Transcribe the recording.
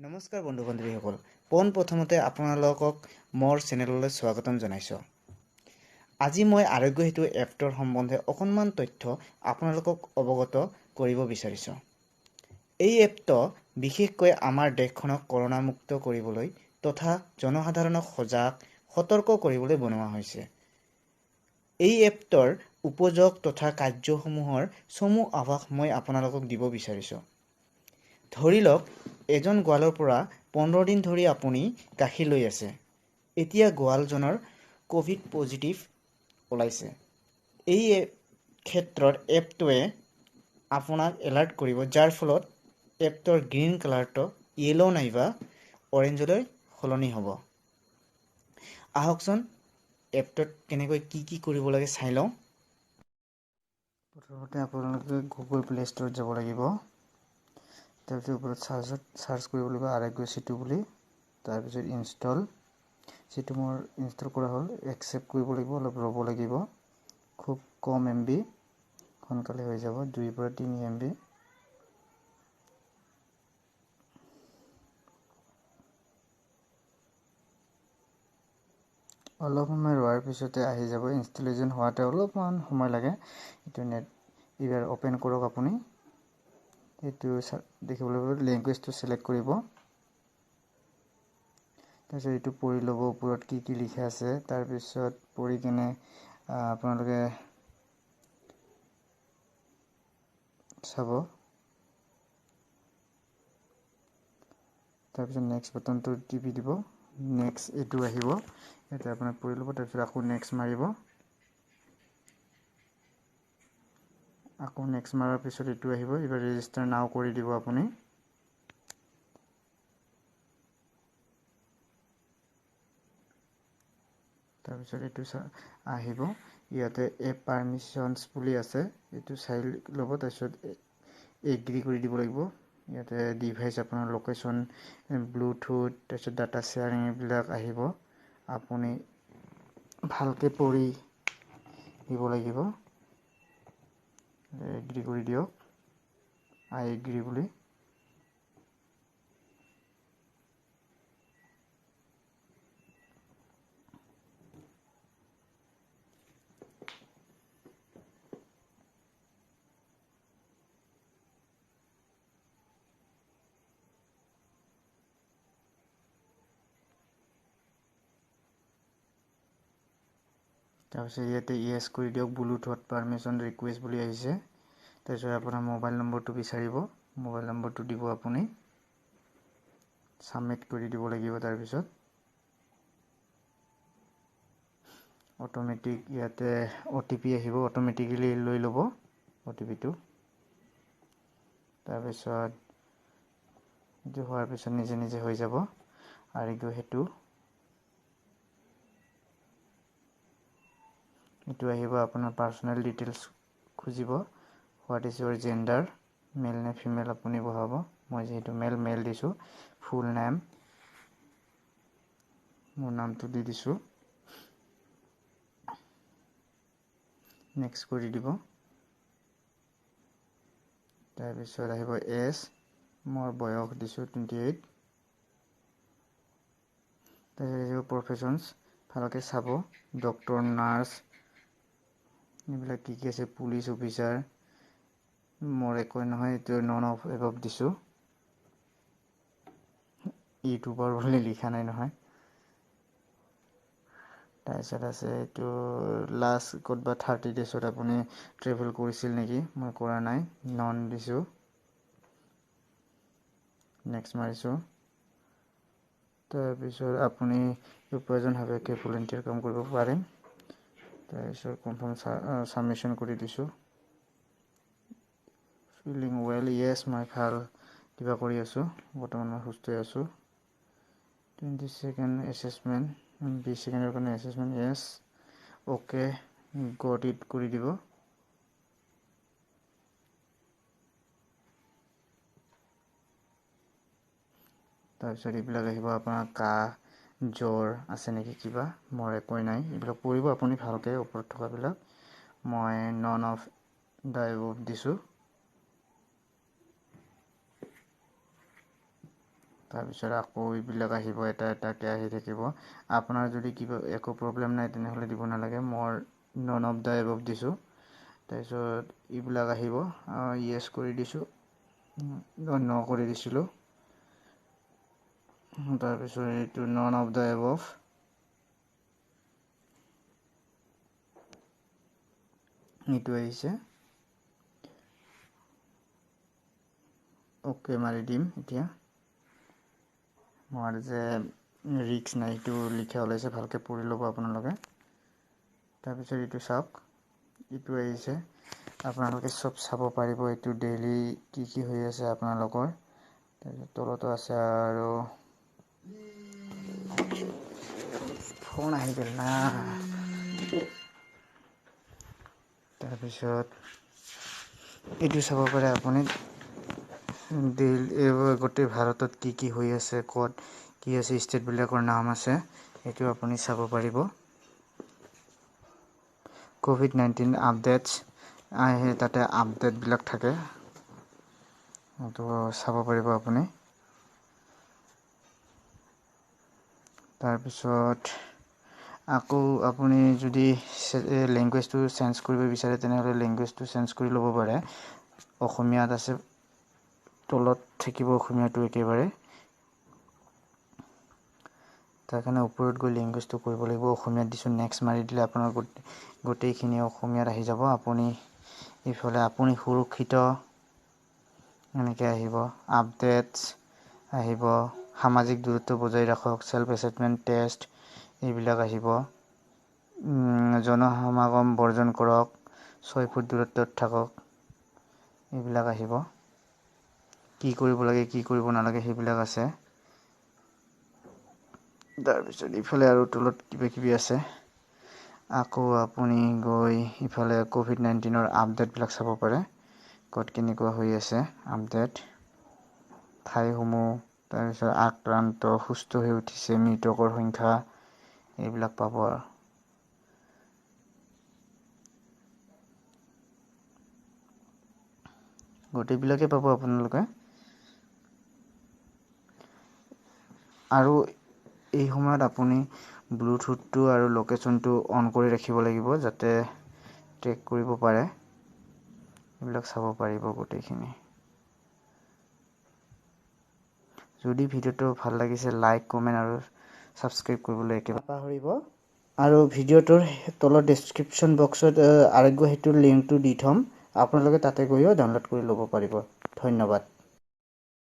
নমস্কাৰ বন্ধু বান্ধৱীসকল, পোনপ্ৰথমতে আপোনালোকক মোৰ চেনেললৈ স্বাগতম জনাইছোঁ। আজি মই আৰোগ্য সেতু এপটোৰ সম্বন্ধে অকণমান তথ্য আপোনালোকক অৱগত কৰিব বিচাৰিছোঁ। এই এপটো বিশেষকৈ আমাৰ দেশখনক কৰোণামুক্ত কৰিবলৈ তথা জনসাধাৰণক সজাগ সতৰ্ক কৰিবলৈ বনোৱা হৈছে। এই এপটোৰ উপযোগ তথা কাৰ্যসমূহৰ চমু আভাস মই আপোনালোকক দিব বিচাৰিছোঁ। ধৰি লওক, এজন গোৱালৰ পৰা 15 দিন ধৰি আপুনি গাখীৰ লৈ আছে। এতিয়া গোৱালজনৰ ক'ভিড পজিটিভ ওলাইছে। এই ক্ষেত্ৰত এপটোৱে আপোনাক এলাৰ্ট কৰিব, যাৰ ফলত এপটোৰ গ্ৰীণ কালাৰটো য়েল' নাইবা অৰেঞ্জলৈ সলনি হ'ব। আহকচোন এপটোত কেনেকৈ কি কি কৰিব লাগে চাই লওঁ। প্ৰথমতে আপোনালোকে গুগল প্লে ষ্ট'ৰত যাব লাগিব। তাৰপিছত ওপৰত চাৰ্চ কৰিব লাগিব আৰোগ্য সেতু বুলি। তাৰপিছত ইনষ্টল, যিটো মোৰ ইনষ্টল কৰা হ'ল, একচেপ্ট কৰিব লাগিব, অলপ ৰ'ব লাগিব। খুব কম এম বি, সোনকালে হৈ যাব, 2ৰ পৰা 3 এম বি। অলপ সময় ৰোৱাৰ পিছতে আহি যাব। ইনষ্টলেশ্যন হোৱাতে অলপমান সময় লাগে। এইটো নেট এইবাৰ অ'পেন কৰক আপুনি। এইটো দেখিবলৈ পাব, লেংগুৱেজটো ছিলেক্ট কৰিব। তাৰপিছত এইটো পঢ়ি ল'ব, ওপৰত কি কি লিখা আছে। তাৰপিছত পঢ়ি কেনে আপোনালোকে চাব। তাৰপিছত নেক্সট বাটনটো টিপি দিব। নেক্সট এইটো আহিব, ইয়াতে আপোনাক পঢ়ি ল'ব। তাৰপিছত আকৌ নেক্সট মাৰিব। আকৌ নেক্সট মাৰাৰ পিছত এইটো আহিব। এইবাৰ ৰেজিষ্টাৰ নাও কৰি দিব আপুনি। তাৰপিছত এইটো আহিব, ইয়াতে এপ পাৰ্মিশ্যনছ বুলি আছে, এইটো চাই ল'ব। তাৰপিছত এগ্ৰি কৰি দিব লাগিব। ইয়াতে ডিভাইচ, আপোনাৰ লোকেশ্যন, ব্লুটুথ, তাৰপিছত ডাটা শ্বেয়াৰিং এইবিলাক আহিব। আপুনি ভালকৈ পঢ়ি দিব লাগিব। এগ্ৰি কৰি দিয়ক, আই এগ্ৰি বুলি। তাৰপিছত ইয়াতে য়েছ কৰি দিয়ক। ব্লুটুথ পাৰ্মিশ্যন ৰিকুৱেষ্ট বুলি আহিছে। তাৰপিছত আপোনাৰ মোবাইল নম্বৰটো বিচাৰিব, মোবাইল নম্বৰটো দিব আপুনি, ছাবমিট কৰি দিব লাগিব। তাৰপিছত অট'মেটিক ইয়াতে অ' টি পি আহিব, অট'মেটিকেলি লৈ ল'ব অ' টি পিটো। তাৰপিছত এইটো হোৱাৰ পিছত নিজে নিজে হৈ যাব আৰোগ্য সেতু। এইটো আহিব, আপোনাৰ পাৰ্চনেল ডিটেইলছ খুজিব। What is your gender, male নে ফিমেল আপুনি বহাব। মই যিহেতু মেল, মেল দিছোঁ। ফুল নেম, মোৰ নামটো দি দিছোঁ। নেক্সট কৰি দিব। তাৰপিছত আহিব এজ, মোৰ বয়স দিছোঁ 28। তাৰপিছত আহিব প্ৰফেশ্যনছ, ভালকৈ চাব, ডক্টৰ, নাৰ্ছ, এইবিলাক কি কি আছে, পুলিচ অফিচাৰ, মোৰ একো নহয়, এইটো নন অফ এবভ দিছোঁ। ইউটিউবাৰ বুলি লিখা নাই নহয়। তাৰপিছত আছে এইটো লাষ্ট ক'তবা 30 ডেইজত আপুনি ট্ৰেভেল কৰিছিল নেকি, মই কৰা নাই, নন দিছোঁ। নেক্সট মাৰিছোঁ। তাৰপিছত আপুনি উপাৰ্জন সাপেক্ষে ভলেণ্টিয়াৰ কাম কৰিব পাৰিম। তাৰপিছত কনফাৰ্ম ছাবমিশ্যন কৰি দিছোঁ। ফিলিং ৱেল, য়েছ, মই ভাল কিবা কৰি আছোঁ, বৰ্তমান মই সুস্থ হৈ আছোঁ। 20 ছেকেণ্ড এছেচমেণ্ট, 20 ছেকেণ্ডৰ কাৰণে assessment, yes, okay, got it কৰি দিব। তাৰপিছত এইবিলাক আহিব, আপোনাৰ কাহ জ্বৰ আছে নেকি কিবা, মোৰ একোৱেই নাই। এইবিলাক পঢ়িব আপুনি ভালকৈ, ওপৰত থকাবিলাক। মই নন অফ the above দিছোঁ। তাৰপিছত আকৌ এইবিলাক আহিব, এটা এটাকৈ আহি থাকিব। আপোনাৰ যদি কিবা একো প্ৰব্লেম নাই তেনেহ'লে দিব নালাগে। মোৰ নন অফ the above দিছোঁ। তাৰপিছত এইবিলাক আহিব, য়েছ কৰি দিছোঁ, ন কৰি দিছিলোঁ। তাৰপিছত এইটো নন অফ the above. এইটো আহিছে, অ'কে মাৰি দিম। এতিয়া মোৰ যে ৰিস্ক নাই সেইটো লিখা ওলাইছে, ভালকৈ পঢ়ি ল'ব আপোনালোকে। তাৰপিছত এইটো চাওক, এইটো আহিছে, আপোনালোকে চব চাব পাৰিব। এইটো ডেইলি কি কি হৈ আছে আপোনালোকৰ। তাৰপিছত তলতো আছে আৰু ফোন আহি গ'ল না। তাৰপিছত এইটো চাব পাৰে আপুনি, ডেইলি গোটেই ভাৰতত কি কি হৈ আছে, ক'ত কি আছে, ষ্টেটবিলাকৰ নাম আছে, সেইটো আপুনি চাব পাৰিব। COVID-19 updates আহে, তাতে আপডেটবিলাক থাকে, সেইটো চাব পাৰিব আপুনি। তাৰপিছত আকৌ আপুনি যদি লেংগুৱেজটো চেঞ্জ কৰিব বিচাৰে তেনেহ'লে লেংগুৱেজটো চেঞ্জ কৰি ল'ব পাৰে। অসমীয়াত আছে, তলত থাকিব অসমীয়াটো একেবাৰে। তাৰ কাৰণে ওপৰত গৈ লেংগুৱেজটো কৰিব লাগিব। অসমীয়াত দিছোঁ, নেক্সট মাৰি দিলে আপোনাৰ গোটেইখিনি অসমীয়াত আহি যাব। আপুনি ইফালে আপুনি সুৰক্ষিত এনেকৈ আহিব, আপডেটছ আহিব, সামাজিক দূৰত্ব বজাই ৰাখক, চেল্ফ এছেচমেণ্ট টেষ্ট এইবিলাক আহিব, জনসমাগম বৰ্জন কৰক, 6 ফুট দূৰত্বত থাকক, এইবিলাক আহিব। কি কৰিব লাগে কি কৰিব নালাগে সেইবিলাক আছে। তাৰপিছত ইফালে আৰু তলত কিবা কিবি আছে। আকৌ আপুনি গৈ ইফালে COVID-19ৰ আপডেটবিলাক চাব পাৰে, ক'ত কেনেকুৱা হৈ আছে আপডেট, ঠাইসমূহ, তাৰপিছত আক্ৰান্ত, সুস্থ হৈ উঠিছে, মৃতকৰ সংখ্যা, এইবিলাক পাব। আৰু গোটেইবিলাকে পাব আপোনালোকে। আৰু এই সময়ত আপুনি ব্লুটুথটো আৰু লোকেশ্যনটো অন কৰি ৰাখিব লাগিব, যাতে ট্ৰেক কৰিব পাৰে। এইবিলাক চাব পাৰিব গোটেইখিনি। যদি ভিডিঅ'টো ভাল লাগিছে লাইক, কমেণ্ট আৰু ছাবস্ক্ৰাইব কৰিবলৈ একেবাৰে নাপাহৰিব। আৰু ভিডিঅ'টোৰ তলত ডেছক্ৰিপশ্যন বক্সত আৰোগ্য সেতুৰ লিংকটো দি থ'ম, আপোনালোকে তাতে গৈও ডাউনলোড কৰি ল'ব পাৰিব। ধন্যবাদ।